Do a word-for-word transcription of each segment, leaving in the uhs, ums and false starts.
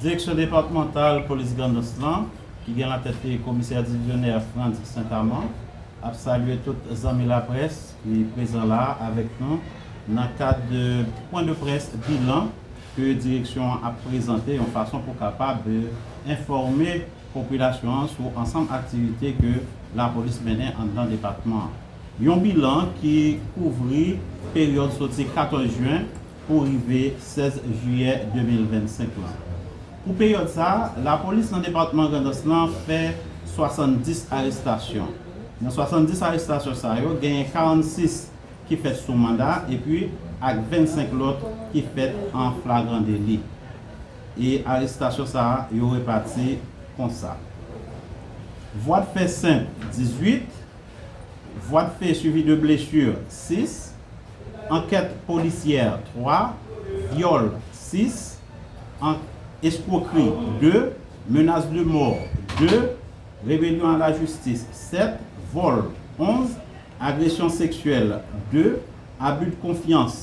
Direksyon depatmantal polis Grandans lan, ki gen latèt li komisè divizyonè Frantz Saint-Amand, ap salye tout zanmi laprès ki prezan la avèk nou nan kad de pwen de près bilan ke direksyon an ap prezante yon fason pou kapab enfòme popilasyon an sou ansanm aktivite ke lapolis mennen anndan depatman an. Yon bilan ki kouvri peryòd soti katòz jen pou rive sèz jiyè de mil vennsenk lan. Pou peryòd sa a, lapolis nan depatman Grandans lan fè swasanndis arestasyon. Nan swasanndis arestasyon sa yo, genyen karannsis ki fèt sou manda epi ak vennsenk lòt ki fèt an flagran deli. E arestasyon sa a, yo repati konsa. Vwa de fè senp, dizuit, vwa de fè suivi de blesir, sis, ankèt polisyè, twa, vyòl, sis, an, eskwokri, de, menas de mò, de, rebelyon a lajistis, sèt, vòl, onz, agresyon seksyèl, de, abi de konfyans,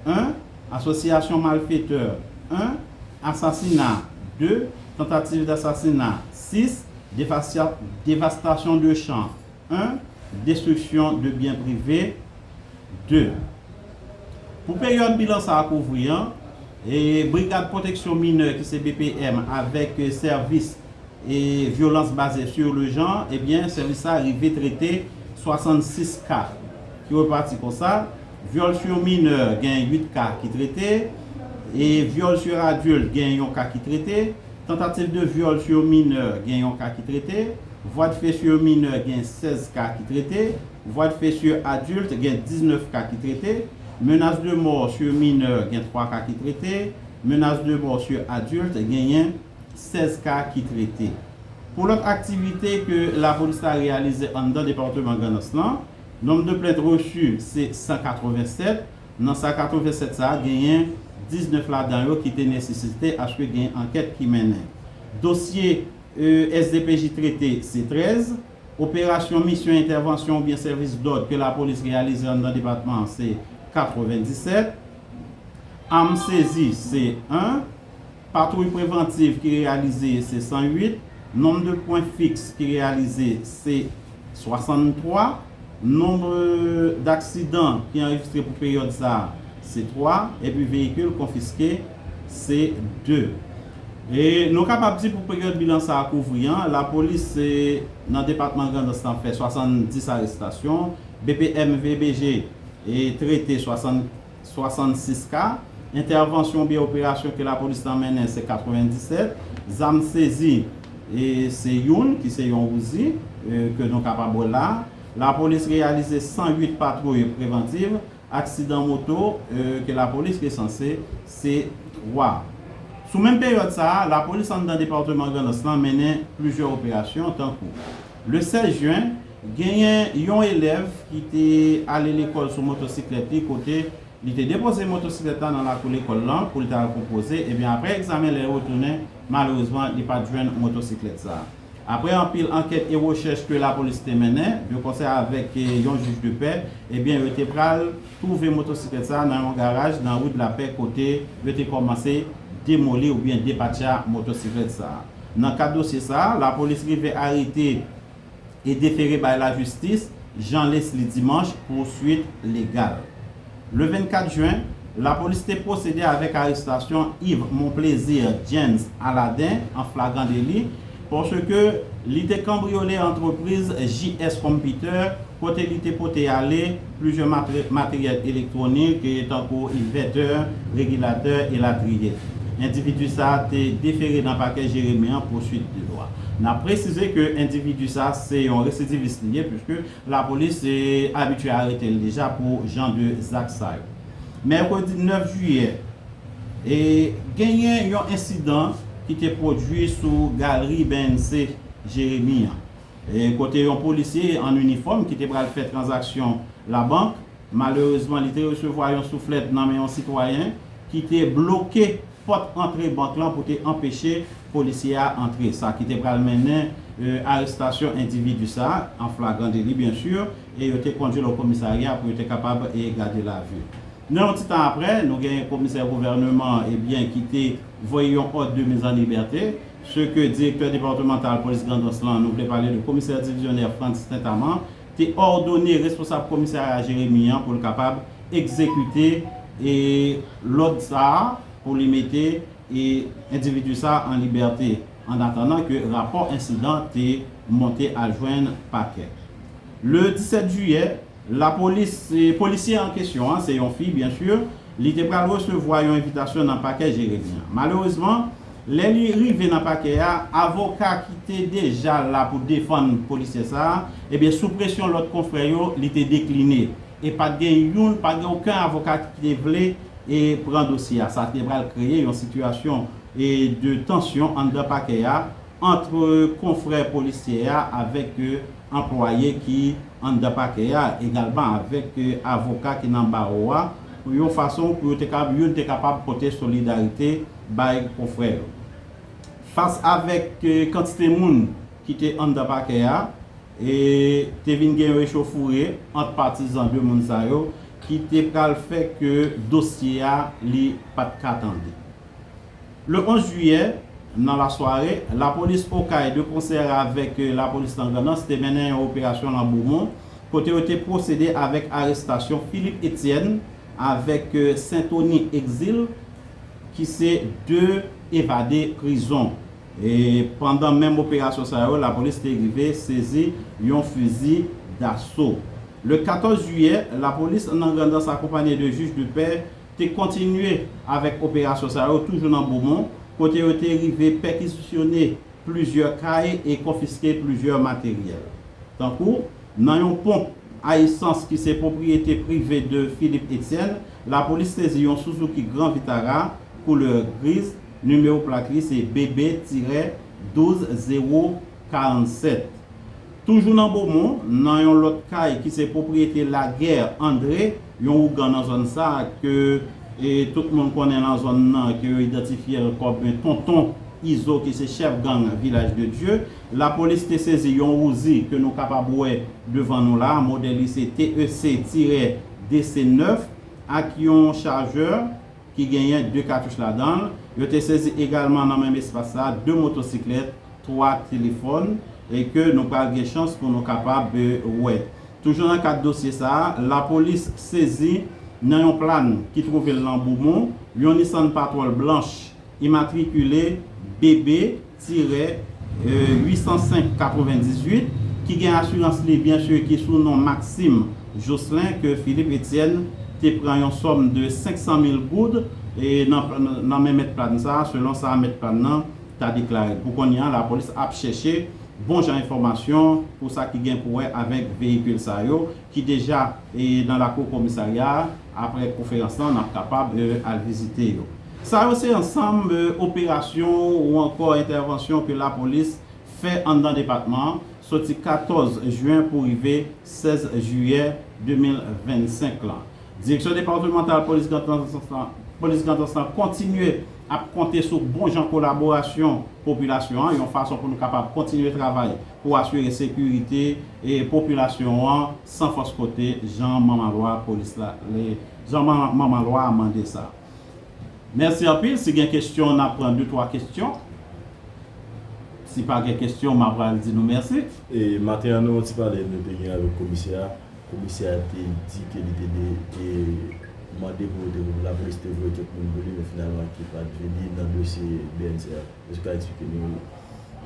en, asosyasyon malfetè, en, asasina, de, tantativ dasasina, sis, devastasyon de chan, en, destriksyon de byen prive, de. Pou peryòd bilan sa a kouvri an, e Brigad Pwoteksyon Minè ki se B P M avèk, e, sèvis e vyolans baze sur le genre, ebyen, sèvis sa a rive trete swasanndis ka ki repati konsa. Vyòl sur minè gen uit ka ki trete, e vyòl sur adilt gen yon ka ki trete, tantativ de vyòl sur minè gen yon ka ki trete, vwa de fè sur minè gen sèz ka ki trete, vwa de fè sur adilt gen diznèf ka ki trete, menas de mò sur minè gen twa ka ki trete, menas de mò sur adilt genyen sèz ka ki trete. Pou lòt aktivite ke lapolis la reyalize anndan depatman Grandans lan, nonb de plent resi se san katrevennsèt. Nan san katrevennsèt sa a, genyen diznèf ladan yo ki te nesesite aske gen ankèt ki mennen. Dosye, e, S D P J trete se trèz. Operasyon, misyon, entèvansyon oubyen sèvis dòd ke lapolis reyalize anndan depatman an se katrevendisèt. Am sezi se en. Patwouy prevantiv ki reyalize se san uit. Nonb de pwen fiks ki reyalize se swasanntwa. Nonb daksidan ki anrejistre pou peryòd sa a se twa. Epi veyikil konfiske se de. E nou kapab di pou peryòd bilan sa a kouvri an, lapolis, e, nan depatman Grandans lan fè swasanndis arestasyon, B P M V B G, e, trete swasann, swasannsis ka, entèvansyon oubyen operasyon ke lapolis lan mennen se katrevendisèt, zam sezi, e, se youn ki se yon Uzi, e, ke nou kapab wè la. Lapolis reyalize san uit patwouy prevantiv, aksidan moto, e, ke lapolis resanse se twa. Sou menm peryòd sa a, lapolis anndan depatman Grandans lan mennen plizyè operasyon, tankou le sèz jen, genyen yon elèv ki te ale lekòl sou motosiklèt li, kote li te depoze motosiklèt la nan lakou lekòl lan pou l ta al konpoze. Ebyen, apre egzamen, lè l retounen, malerezman, li pa t jwenn motosiklèt sa a. Apre anpil ankèt e rechèch ke lapolis te mennen, de konsè avèk, e, yon jij de pè, ebyen, yo te pral twouve motosiklèt sa a nan yon garaj nan ri de Lapè, kote yo te kòmanse demoli oubyen depatcha motosiklèt sa a. Nan kad dosye sa a, lapolis rive arete e defere bay lajistis Jean Lesly Dimanche pou swit legal. Le vennkat jen, lapolis te pwosede avèk arestasyon Yves Monplaisir James Aladin an flagran deli, paske li te kanbriyole antrepriz J S Computer, kote li te pote ale plizyè matre-, materyèl elektwonik, tankou envètè, regilatè, elatriye. Endividi sa a te defere nan pakè Jeremi an pou swit de lwa. N ap presize ke endividi sa a se yon residivis li ye, piske lapolis, e, abitye arete l deja pou jan de zak sa yo. Mèkredi nèf jiyè, e, genyen yon ensidan ki te pwodui sou galri B N C Jeremi an. E kote yon polisye an inifòm ki te pral fè tranzaksyon labank, malerezman, li te resevwa yon souflèt nan men yon sitwayen ki te bloke pòt antre bank lan pou te anpeche polisye a antre, sa ki te pral mennen, e, arestasyon endividi sa a, an flagran deli, byen si, e yo te kondui l o komisarya pou yo te kapab, e, gade lavi. Nan yon ti tan apre, nou gen komisè gouvènman, ebyen, ki te voye yon òd de mise en liberté, ce que direktè depatmantal polis Grandans lan, nou vle pale de komisè divizyonè Frantz Tintaman, te òdone responsab komisarya Jeremi an pou l kapab egzekite, e, lòd sa a pou li mete, e, endividi sa a an libète, an atandan ke rapò ensidan te monte al jwenn pakè. Le disèt jiyè, lapolis, e, polisye an kesyon an, se yon fi, byen si, li te pral resevwa yon envitasyon nan pakè Jeremi an. Malerezman, lè li rive nan pakè a, avoka ki te deja la pou defann polisye sa a, ebyen, sou presyon lòt konfrè yo, li te dekline. E pa t gen youn, pa t gen okenn avoka ki te vle, e, pran dosye a. Sa te pral kreye yon sitiyasyon, e, de tansyon anndan pakè a, ant konfrè polisye a avèk, e, anplwaye ki anndan pakè a, egalman avèk, e, avoka ki nan bawo a, pou yon fason pou yo te kapab, youn te kapab pote solidarite bay konfrè yo. Fas avèk, e, kantite moun ki te anndan pakè a, e te vin gen yon echauffourée ant patizan de moun sa yo ki te pral fè ke dosye a li pa t ka tande. Le onz jiyè, nan lasware, lapolis Okay de konsè avèk, e, lapolis nan Grandans te mennen yon operasyon nan Bomon, kote yo te pwosede avèk arestasyon Philippe Etienne avèk, e, Saint-Tony Exil, ki se de evade prizon. E pandan menm operasyon sa yo, lapolis te rive sezi yon fizi daso. Le katòz jiyè, lapolis nan Grandans akonpanye de jij de pè te kontinye avèk operasyon sa yo toujou nan Bomon, kote yo te rive pèkizisyone plizyè kay e konfiske plizyè materyèl. Tankou, nan yon ponp a esans ki se pwopriyete prive de Philippe Etienne, lapolis sezi yon Suzuki Grand Vitara koulè griz, nimewo plak li se B B tirè douz zewo karannsèt. Toujou nan Bomon, nan yon lòt kay ki se pwopriyete Laguerre André, yon ougan nan zòn sa a ke, e, tout moun konnen nan zòn nan, ke yo idantifye l kòm Tonton Izo, ki se chèf gang Village de Dieu, lapolis te sezi yon Uzi ke nou kapab wè devan nou la, modèl li se T E C tirè D C nèf, ak yon chajè ki genyen de katouch ladan l. Yo te sezi egalman nan menm espas sa a de motosiklèt, twa telefòn, e ke nou pral gen chans pou nou kapab, e, wè. Toujou nan kad dosye sa a, lapolis sezi nan yon plàn ki twouve l nan Bomon, yon Nissan Patrol blanch imatrikile B B tirè uit san senk katrevendizuit, ki gen asirans li, byen si, ki sou non Maxime Jocelyn, ke Philippe Etienne te pran yon sòm de senk san mil goud, e nan, nan men mèt plàn sa a, selon sa mèt plàn nan ta deklare. Pou kounye a, lapolis ap chèche bon jan enfòmasyon pou sa ki gen pou wè avèk veyikil sa yo, ki deja, e, nan lakou komisarya a. Apre konferans lan, n ap kapab, e, al vizite yo. Sa yo se ansanm, e, operasyon ou ankò entèvansyon ke lapolis fè anndan depatman an, soti katòz jen pou rive sèz jiyè de mil vennsenk lan. Direksyon depatmantal polis Grandans lan, polis Grandans lan kontinye ap konte sou bon jan kolaborasyon popilasyon an, yon fason pou nou kapab kontinye travay pou asire sekirite, e, popilasyon an san fòs kote, jan manman lwa polis la, le, jan man-, manman lwa a mande sa. Mèsi anpil. Si gen kesyon, n ap pran de, twa kesyon. Si pa gen kesyon, m ap pral di nou mèsi. E maten an, nan yon ti pale nou te gen avèk komisè a, komisè a te di ke li te de, te mande pou yo te, lapolis te voye kèk moun pou li, men finalman ki pa t vini nan dosye B N C a. Èske w ka eksplike nou?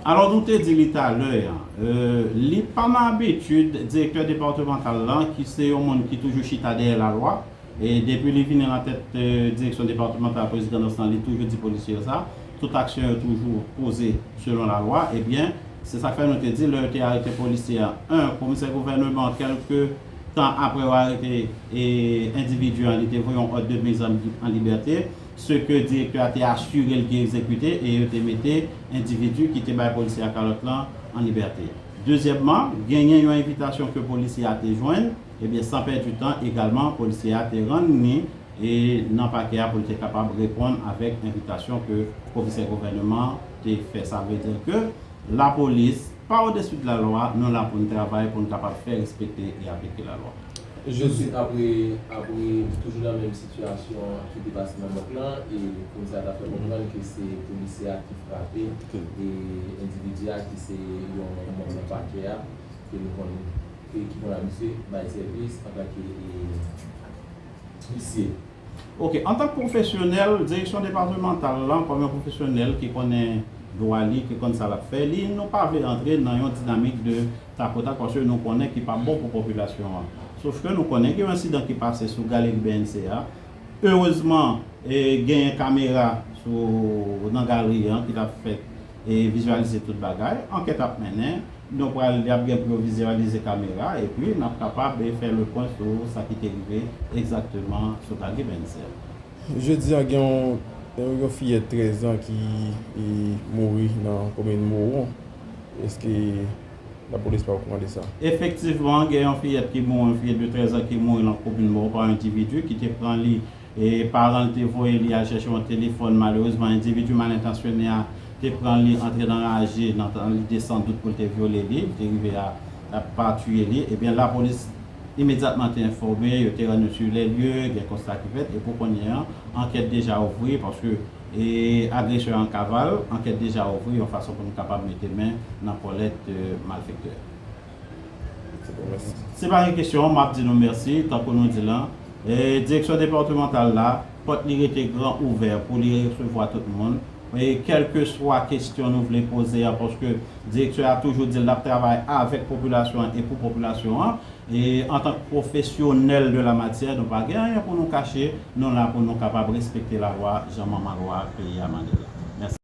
Alò, nou te di li talè a, e, li pa nan abitid direktè depatmantal lan, ki se yon moun ki toujou chita dèyè lalwa, e depi li vini nan tèt, e, direksyon depatmantal polis Grandans lan, li toujou di polisye yo sa, tout aksyon yo toujou poze selon lalwa. Ebyen, se sa k fè nou te di, lè yo te arete polisye a, en, komisè gouvènman, kèlke tan apre yo arete, e, endividi an, li te voye yon òd de mise en, en liberté, ce que direktè a te asire l ki egzekite, e yo te mete endividi ki te bay polisye a kalòt lan an libète. Dezyèmman, genyen yon envitasyon ke polisye a te jwenn, ebyen, san pèdi tan egalman, polisye a te rann li e nan pakè a pou l te kapab reponn avèk envitasyon ke komisè gouvènman te fè. Sa vle di ke lapolis pa odesou de lalwa, nou la pou n travay, pou n kapab fè respekte e aplike lalwa. Touswit apre, apre, toujou nan menm sitiyasyon ki te pase nan bank lan, e komisè a ta fè konprann ke se polisye a ki frape e endividi a ki se yon manm nan pakè a, ke nou konn, ke, ki konn abitye bay sèvis antanke e, huissier. Ok, antanke pwofesyonèl, direksyon depatmantal lan, kòm yon pwofesyonèl ki konnen dwa li, ki konn sa l ap fè, li, nou pa vle antre nan yon dinamik de takotak, paske nou konnen ki pa bon pou popilasyon an. Sof ke nou konnen gen yon ensidan ki pase sou galeri B N C a. Erezman, e, genyen kamera sou, nan galeri an ki t ap fè, e, vizyalize tout bagay. Ankèt ap mennen. Nou pral, y ap gen pou yo vizyalize kamera, epi n ap kapab, e, fè le pwen sou sa ki te rive egzakteman sou galeri B N C a. Jodi a, gen yon, yon fiyèt trèz an ki, e, mouri nan komin Mowon. Èske lapolis pa okouran de sa? Efektivman, gen yon fiyèt ki mouri, yon fiyèt de trèz an ki mouri nan komin Mowon pa yon endividi ki te pran li, e paran l te voye li al chèche yon telefòn. Malerezman, endividi malentansyone a te pran li, antre nan raje, nan, nan lide san dout pou l te vyole li, li te rive a, a pa tiye li. Ebyen, lapolis imedyatman te enfòme, yo te rann yo sur les lieux, gen konsta ki fèt, e pou kounye a, ankèt deja ouvri, paske, e, agresè an kaval, ankèt deja ouvri, yon fason pou nou kapab mete men nan kòlèt, e, malfektè. Se pa gen kesyon, m ap di nou mèsi, tankou nou di la. E, direksyon depatmantal la, pòt li rete gran ouvè pou li resevwa tout moun. E, kèlkeswa kesyon nou vle poze a, paske direktè a toujou di l ap travay avèk popilasyon an e pou popilasyon an. E, antanke pwofesyonèl de la matyè, nou pa gen anyen pou nou kache, nou la pou nou kapab respekte lalwa, jan manman lwa peyi a mande l la. Mèsi.